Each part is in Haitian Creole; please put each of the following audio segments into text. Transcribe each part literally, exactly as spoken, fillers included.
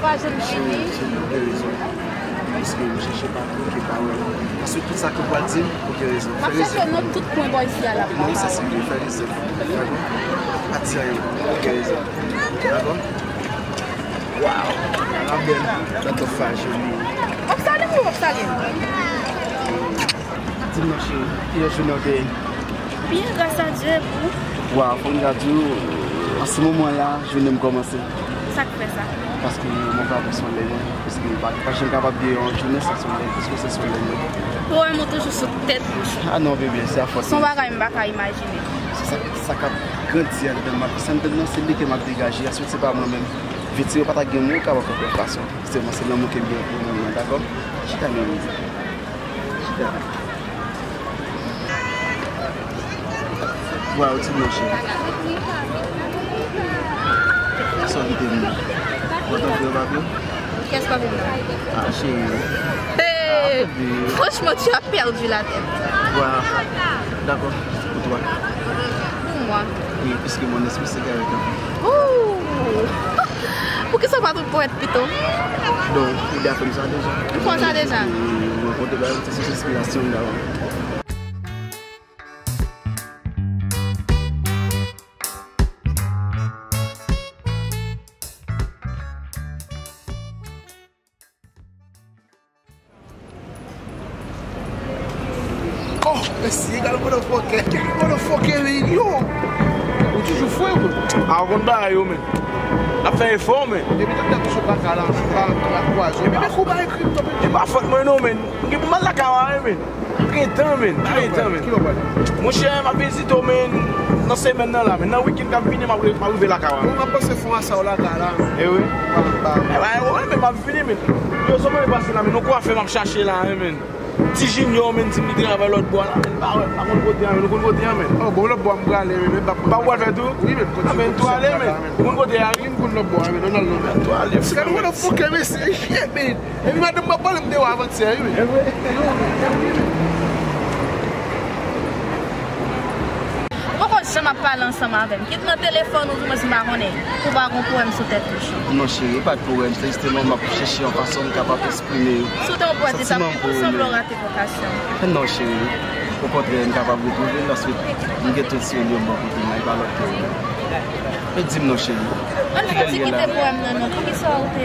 Pa janm vini. Ou gen rezon. Paske m chèche patou, ke pa wè. Paske tout sa ke w pral di m, ou gen rezon. M ap chèche w nan tout kwen bò isi a la. Non, sa se vre, fè rezon. Dakò? Pa di anyen, ou gen rezon. Dakò? Wow! Anabèl, dans ton fashion. W ap salye m wi, w ap salye m. Di m non, cheri, kijan jounen w te ye? Byen, gras a Dye, e pou ou? Waw, fò m ta di w, an se moman la, jounen m kòmanse. Sa k fè sa? Paske mwen pa pran solèy mwen, paske m pa, pa janm kapab gen yon jounen san solèy, paske se solèy mwen. Pwoblèm ou toujou sou tèt bouch ou. Ah non, bebe, se a fòt mwen. Se yon bagay m pa ka imajine. Se sa, sa k ap grandi anndan m, sa anndan m nan, se li ke m ap degaje, aswè se pa mwen menm. Vètyè yo pa ta gen moun, yo kapab fè fason. Sèlman se lanmou ke m gen pou moun nan, dakò? Chita, men. Chita. Waw, ti mouche. Sa w kite m nan? Mwen tankou yon papye? Kès papye m nan? Ah, cheri. Hey, ah, bebe. Franchement, tu as perdu la tête. Waw. Dakò. Pou twa. Pou mwen. Wi, piske mon esprit s'écarte. Ooh! Poukisa w pa tou pwèt pito? Bon, ou deja fè m sa deja. Ou fè w sa deja? Mwen konte ba yon ti sous enspirasyon m la. Oh, mèsi, egal motherfucker. Motherfucker, men, yo. Ou toujou fre, wi. A, ou konn bagay yo, men. N ap fè efò, men. Depi tank dat ou sot lakay la, m pa, m pa kwaze w. Epi, men, kou ba ekri m, tonbe. E pa fòt mwen, non, men. M gen pou m al lakay mwen, men. M gen tan, men. M gen tan, men. Kilè w pral? Monchè, m ap vizite w, men. Nan semèn nan la, men. Nan wikenn k ap vini, m ap, m ap rive lakay mwen. Bon, m ap panse fon a sa w lakay la, men. E wi. Ba, ba. E ba, e wi, men, m ap vini, men. Yo, sa mwen pase la, men, yon kwafè m ap chache la, hein, men. Ti Junior, men, di m li travay lòt bò la, men, pa wè, pa konn kote a, men, nou konn kote a, men. Oh, bon, lòt bò a m prale, men, men, pa, pa w pral fè tou? Wi, men, kote, ah, men, tou ale, men, ou konn kote a, wi. M konn lòt bò a, men, nou al lòt bò. Tou ale, se motherfucker, men, se shit, men. Epi madanm mwen pale m de ou avantyè, wi, men. E vre? Ou poko janm ap pale ansanm avè m. Kit nan telefòn ou, di mwen si m pa konnen. Ou pa gon pwoblèm sou tèt ou, chou. Non, cheri, pa t pwoblèm. Se jisteman m ap chèche yon fason m kapab eksprime santiman m pou ou. Si w te yon pwèt, ou sanble w rate vokasyon. Non, cheri. Okontrè, m kapab retwouve l, paske m gen tout sou li yon bon kote m, e pa lòt ke ou. E di m non, cheri. Ann fè ti kite pwoblèm nan, non. Poukisa ou te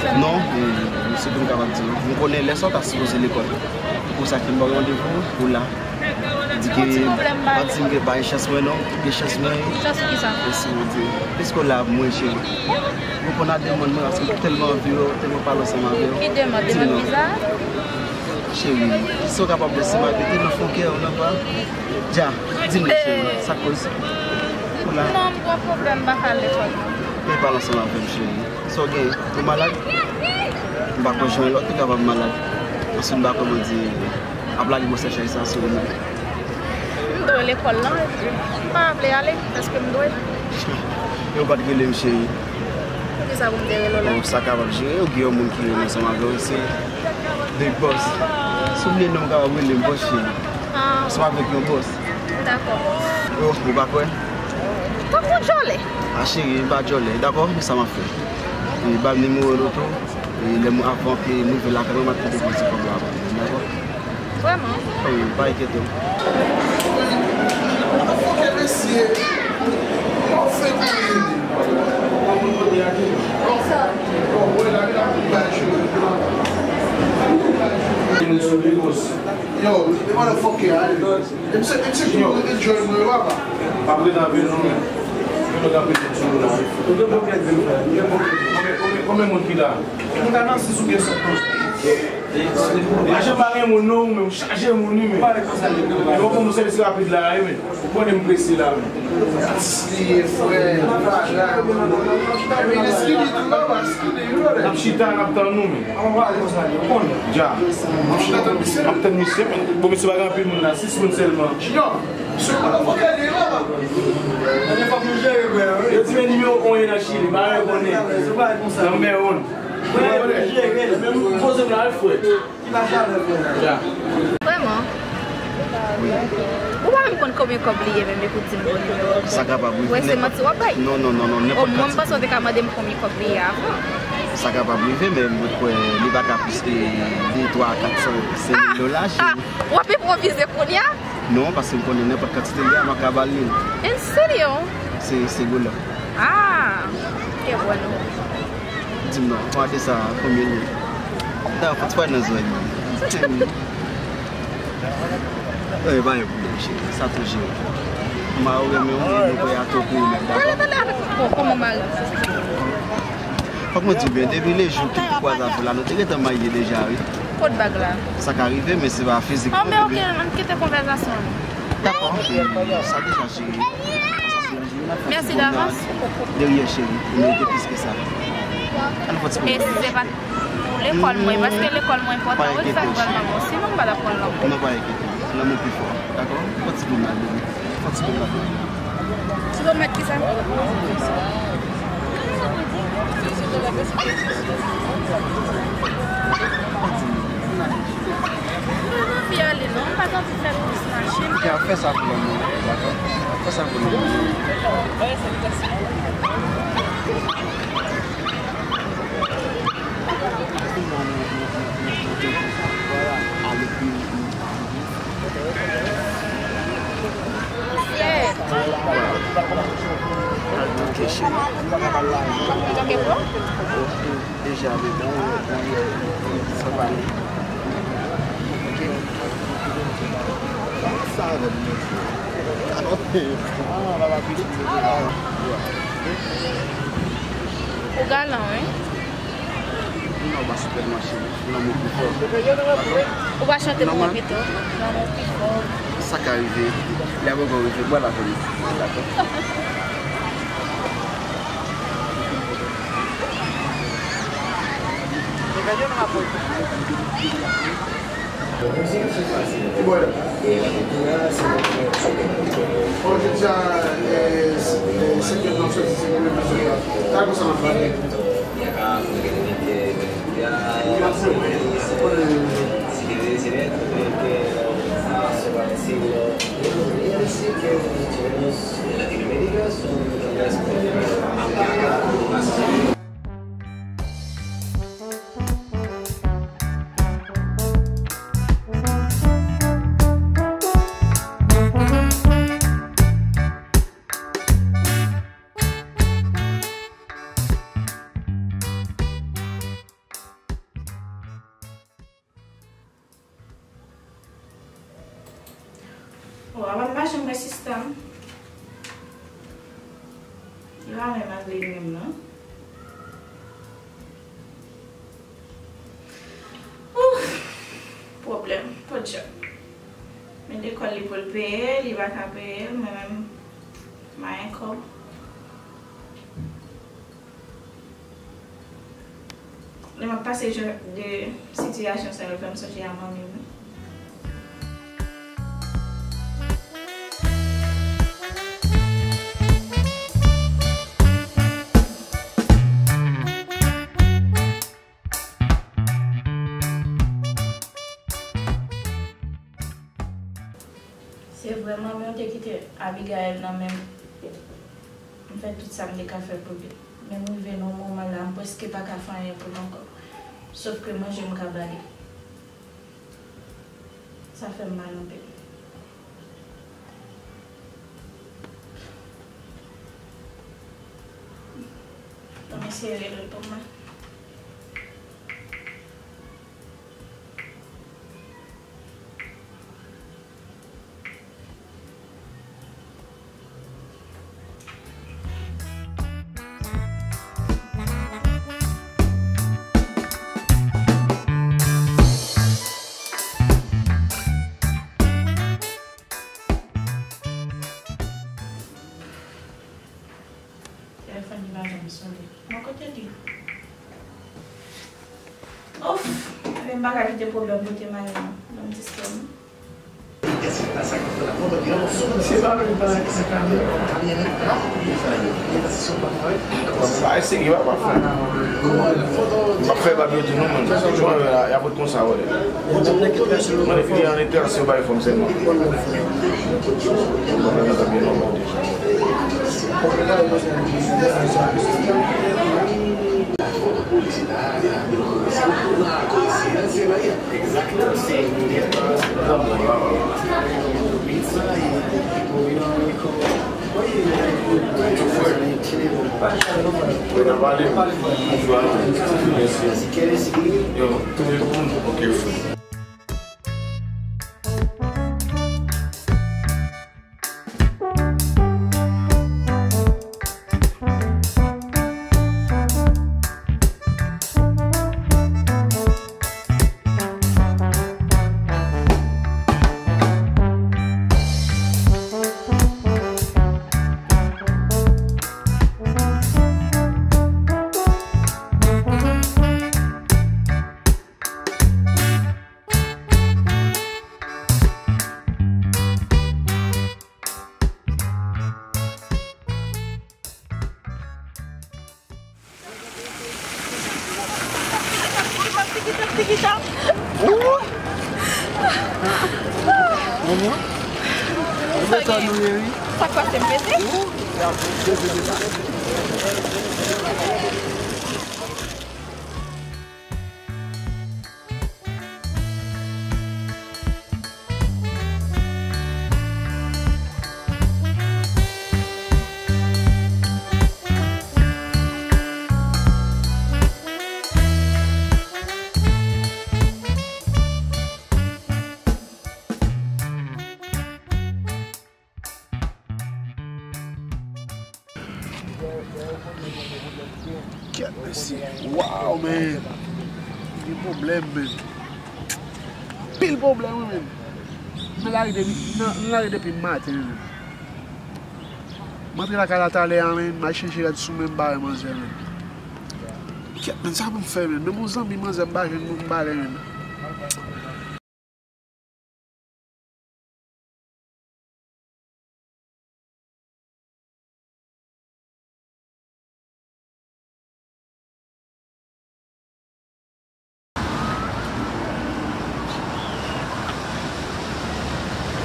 fè m... Non, e, se pou m kapab di w. M konnen lè sa w ta sipoze lekòl. Pou sa ki m ba w randevou, ou la. Di ke, pa di m ke pa gen chans mwen non, gen chans mwen. Chans pou kisa? Mèsi Bondye. Piske w la mwen cheri. Ou konn a demann mwen, paske m tèlman anvi wè w, tèlman pale ansanm avè w. Ki demann? Demann viza? Cheri, si w kapab lèse m abite nan fon kè w, nan pa. Dja, di m non cheri, sa k koz? Ou la. Non, m gon pwoblèm, m pa ka al lekòl non. Vin pale ansanm avè m cheri. Sa w gen? Ou malad? M pa kwè jan yon lòt te kapab malad. Paske m pa kwè Bondye ap lage gwosè chay sa sou ou non. M dwe lekòl lan, epi m pa vle ale, èske m dwe? E ou pa t rele m cheri? Poukisa pou m te rele w la? Bon, sa kapab jere, ou gen yon moun ki rele ansanm avè w, se Big Boss. Si w vle non, ou kapab rele m Boss cheri. Ah. Ansanm avèk yon bòs. Dakò. Oh, ou pa kwè? Tankou djòlè. A cheri, m pa djòlè. Dakò, men sa m ap fè. E, ba m nimewo loto. E, lè m, avan ke m rive lakay mwen, m ap kite pou ti kòb la pou mwen. Dakò? Vrèman? Wi, pa enkyete w. Fòke mesye. Mwen fè kou li. Yo, e motherfucker, ale. E misye, e misye ki enjoy mwen yo, papa. Pa prete avè nou, men. Yo, nou ka prete sou nou la. Ou gen pòkèt vin fè. Ou gen pòkèt. Konbyen, konbyen, konbyen moun ki la? Nou ka nan sis ou gen sèt moun. Mache pa gen moun, non, ou menm, ou chaje moun, wi, men. Ou pa wè konsa, li gen. E ou konn sèvis rapid la, wi, men. Ou konnen m prese la, men. Li ye, frè. Epi, li skinny tou, non, pa skinny, wi, frè. N ap chita, n ap tann nou, men. Dja. N ap chita tann misye. N ap tann misye, men. Bon, misye pa gen anpil moun la, sis moun sèlman. Junior, misye pa nan fòkè li, non, papa. Yo di men nimewo on ye nan Chili, pa rekonnen. Number one. Ou konnen. Men m poze m la, wi, frè. Ki pa chalè, frè. Dja. Vrèman? Wi. Ou pa menm konn konbyen kòb li ye menm, epi w di m bon nimewo. Sa kapab, wi. Wè, se manti w ap bay. Non, non, non, non, nenpòt kantite. Omwen, m panse w te ka mande m konbyen kòb li ye avan. Sa kapab rive, men mwen kwè li pa ka plis ke de, twa, kat san, senk mil dola, cheri. W ap enpwovize kounye a? Non, paske m konnen nenpòt kantite li a, m ap ka ba l li. An serye? Se, se gola. Ah, ke bwè non. Di m non, fwa de sa, konbyen li ye? Da, fò ti pral nan zòrèy mwen. Eh, pa gen pwoblèm, cheri. Sa tou jere. Mari w renmen w, nou kwè a tou pou ou menm, dakò? Bon, kòman mari w? Fòk mwen di w byen, depi le jou ki te kwaze avè w la, nou te gentan marye deja, wi. Kot bag la? Sa ka rive, men se pa fizikman. Oh, men oke, ann kite konvèsasyon an. Dakò, cheri, sa deja jere. Mèsi davans. De ryen, cheri. Ou merite plis ke sa. Ann fè ti... E si se pa t pou lekòl mwen, paske lekòl mwen enpòtan, wi, sa k pral nan mwen. Sinon, m pa t ap pran lanmou. Non, pa enkyete w. Lanmou pi fò. Dakò? Fè ti plim la, baby. Fè ti plim la, baby. Ti plim ak kisa? Mwen pa anvi ale non, m pa t anvi fè plis machin. Fè, fè sa pou lanmou, dakò? Fè sa pou lanmou. Deja, men bon, sa pale. Ok. Sa avè m, mesye. Anote. Ou galan, wi. Non, pa sipèman, cheri. Lanmou pi fò. Ou pa chante pou mwen pito? Lanmou pi fò. Sa ka rive. Lè mwen gon rive, bwè la pou nou. Dakò. O, apa m pa janm wè sista m. Li pa menm ak li menm, non. Ouf! Pwoblèm, podyab. Men lekòl li pou l peye, li pa ka peye l, mwen menm, m pa gen kòb. Lè m ap pase jan de sitiyasyon sa yo, fè m sonje a manmi m, wi. Se vrèman, men w te kite Abigaël nan men m. M fè tout sa m te ka fè pou li. Men m rive nan yon moman la, m prèske pa ka fè anyen pou l ankò. Sòf ke manje m ka ba li. Sa fè m mal anpil. Ann eseye rele l pou mwen. Telefòn li pa janm sone. Bon, kote li? Ouf! Ebyen, m pa ka kite pwoblèm pote m ale non. Ban m distrè m. Sa e serye, w ap fè. W ap fè bab yo tou non, mwen. Mwen, y ap ret konsa, wè. Mwen, fini an etan, se yo bay fòm sèlman. Mwen, mwen, mwen, mwen, mwen, mwen, mwen, Ok, frè. Sa k pase m pete? Kèt, mesye. Wow, man. Gen pwoblèm, man. Pil pwoblèm, wi, man. M lage depi, m lage depi maten, wi, man. M antre lakay la talè a, man. M al chanje rad sou mwen, m pa wè manzè, man. Kèt, man, sa pou m fè, man? Menm yon zanmi manzè, m pa jwenn, m pa wè, man.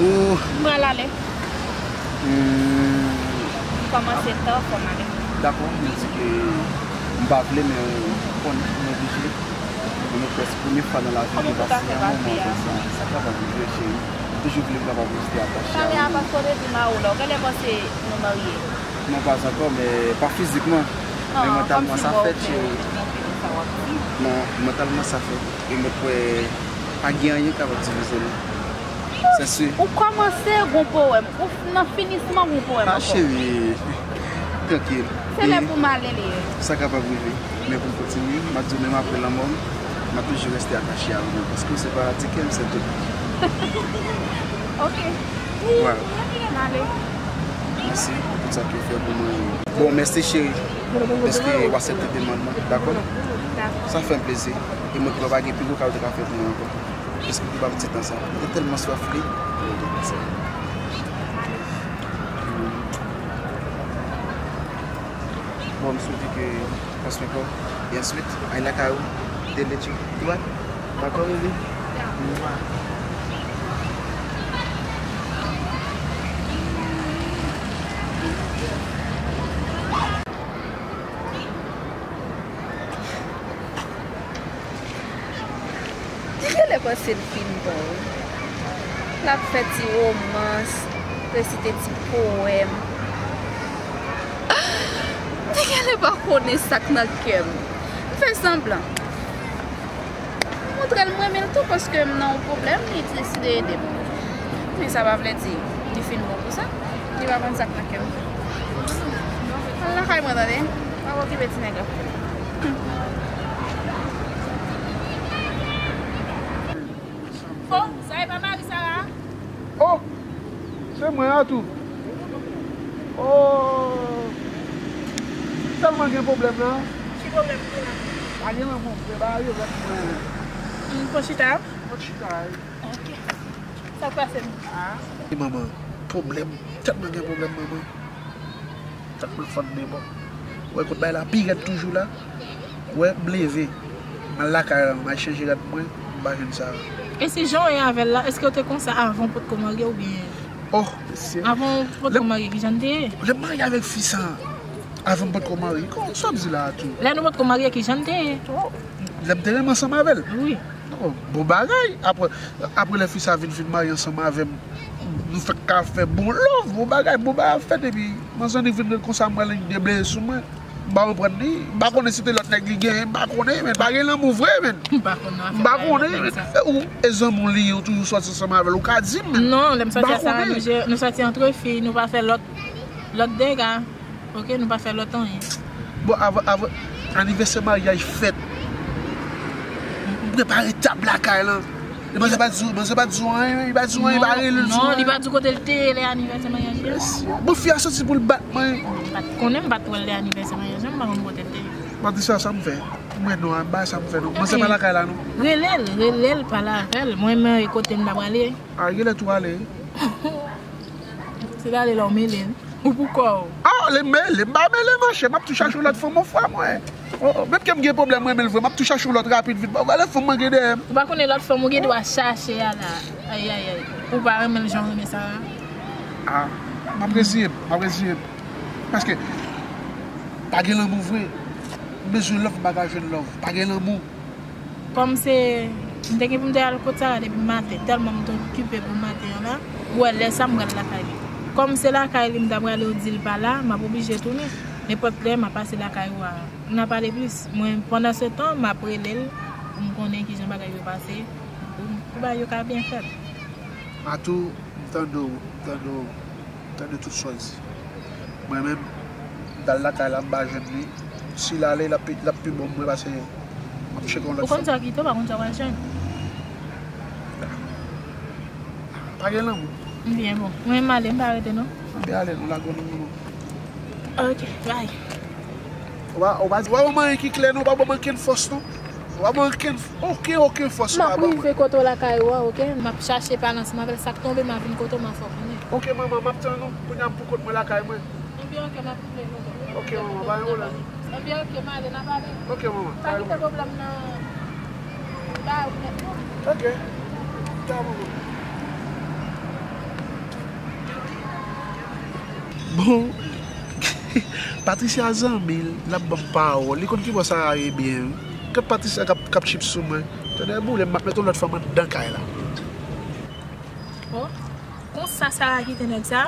Ou m pral ale. Hmm. M kòmanse tan, fò m ale. Dakò, m di ke m pa vle, men ou konnen, m oblije. Mwen, prèske premye fwa nan lavi m pase yon moman konsa. Sa kapab rive, cheri. M toujou vle m kapab rete atache a ou. Talè a paske w te di m a ou la, ou genlè panse nou marye. Non, pa ankò, men pa fizikman. Men mantalman sa fèt, cheri. Non, mantalman sa fèt. E mwen kwè pa gen anyen k kapab divize nou. Se si. Ou kòmanse gon powèm. Ou f- nan finisman gon powèm ankò. Ah, cheri. Trankil. Se lè pou m ale li ye. Sa kapab rive. Men pou m kontinye, m ap di w menm apre lanmò m, m ap toujou rete atache a ou menm, paske w se paradis kè m, se tout. Ok. Wow. M ale. Mèsi pou tout sa ke w fè pou mwen. Bon, mèsi cheri, dèske w aksepte demann mwen, dakò? Dakò. Sa fè m plezi. E mwen kwè pa gen pi gwo kado w te ka fè pou mwen ankò. Jis pou ba m ti tan sa. Mwen te tèlman swaf li. Bon, m swete ke w pase ankò. E answit, al lakay ou. Dele ti dwat. Dakò, bebe? Mwa. Li genlè panse l fin bon wi. L ap fè ti womans, resite ti powèm. Li genlè pa konnen sa k nan kè m. M fè sanblan. M montre l m renmen l tou paske m nan yon pwoblèm, li deside ede m. Men sa pa vle di li fin bon pou sa. Li pa konn sa k nan kè m. Al lakay mwen tande. Pa okipe ti nèg la. Oh, sa e pa mari Sara? Oh, se mwen an tou. Oh, tèlman gen pwoblèm la. Ki pwoblèm ki la? Pa gen lanmou, se pa yo rèt mwen. Hmm, pou chita? Pou chita, wi. Ok. Sa k pase m? Ah. E manman, pwoblèm, tèlman gen pwoblèm, manman. Tèt mwen fann nenpòt. Ou wè kot bagay la pi rèd toujou la. Ou wè, m leve. M al lakay la, m al chanje rad mwen, m pa jwenn sa. E se jan w ye avè l la, èske w te konsa avan w potko marye oubyen? Oh, mesye. Avan w potko marye, kijan l te ye? Lè m marye avèk fi sa, Avan m potko marye. Kon sa w ap di la a tou? Lè nou potko marye, ki jan n te ye? Oh, lè m te renmen ansanm avè l. Wi. Oh, bon bagay. Apre, apre lè fi sa vin, vin marye ansanm avè m, nou fèk ka fè bon love, bon bagay, bon bagay ap fèt, epi manzè annik vin ret konsa, m wè l debleye sou mwen. M pa konprann li. M pa konnen si te lòt nèg li genyen, m pa konnen, men pa gen lanmou vre, men. M pa konn nan M pa afè konnen, nèg men. sa. E ou, e zanmi w li, ou toujou sòti ansanm avè l, ou ka di m, men. Non, lè m sòti M pa ansanm avè konnen. misye, nou sòti antre fi, nou pa fè lòt, lòt dega. Oke, nou pa fè lòt anyen. Bon, avan, avan, anivèsè maryaj fèt. M prepare tab lakay lan. E manzè pa di, manzè pa di w anyen, li pa di w anyen, li pa rele l di w Non, li anyen. Pa di kote l te ye lè anivèsè maryaj la. Bon, fi a soti pou l bat mwen. M pa t konnen, m pa t wè l lè anivèsè maryaj la, m pa konn kote l te ye. Patricia, sa m fè? Mwen non, m bay sa m fè non. Manzè pa lakay la non. Rele l, rele l, pale avè l. Mwen, mwen, e kote m ta prale. A, genlè tou ale. Se ta ale la w mele l. Ou pou kò w. Ah, le mele, m pa mele, monchè. M ap tou chache yon lòt fanm yon fwa, mwen. Oh, oh, menm ke m gen pwoblèm, mwen renmen l vre. M ap tou chache yon lòt rapid vit. Bon, vwala fanm mwen gen dèyè m. Ou pa konnen lòt fanm ou gen dwa chache a la. Ay, ay, ay. Ou pa renmen l jan w renmen sa a. Ah, m ap reziye m, m ap reziye m. Paske, pa gen lanmou vre. M bezwen love, m pa ka jwenn love. Pa gen lanmou. Kòm se, m te gen pou m te al kot Sara depi maten, tèlman m te okipe pou maten an la, ou wè lè sa m pral lakay li. Kòm se lakay li m ta prale, ou di l pa la, m ap oblije tounen. Nenpòt lè, m ap pase lakay ou a. N a pale plis. Mwen, pandan se tan, m ap rele l pou m konnen kijan bagay yo pase, pou, pou bagay yo ka byen fèt. Atou, m tande w, m tande w, m tande tout sa w di. Mwen menm, m t al lakay la, m pa jwenn li. Si l ale, l ap pi, l ap pi bon mwen pase m ap cheke yon Ou lòt konn fanm. Sa w kite, ou pa konn sa w pral jwenn. Pa gen lanmou. M byen bon. Mwen, m ale, m pa rete non. Anben ale, nou lage w nan moun. Ok, bye. Ou pa, ou pa, ou pa ban mwen anyen ki klè non, ou pa ban mwen ankenn fòs non. Ou pa ban mwen ankenn, okenn, okenn fòs ou M pa ap ban mwen. Rive kote w lakay ou a, oke? M ap chache pale ansanm avè l, sa k tonbe, m a vin kote w, m a fè w konnen. Ok, manman, m ap tann ou. Kounye a m pou kont mwen lakay mwen. Ebyen, oke, m ap rive kote w. Ok, manman, pa gen pwoblèm. Ebyen, oke, m ale, n ap ale. Ok, manman, Pa kite pwoblèm nan ba ou nèt non. Ok. Ta manman. Bon, Patricia zanmi l, l ap ban m pawòl. Li konn ki bò Sara ye byen. Gad Patricia k ap, k ap chip sou mwen. Tande boule, m ap met yon lòt fanm anndan kay la. Oh, konsa Sara kite nèg sa?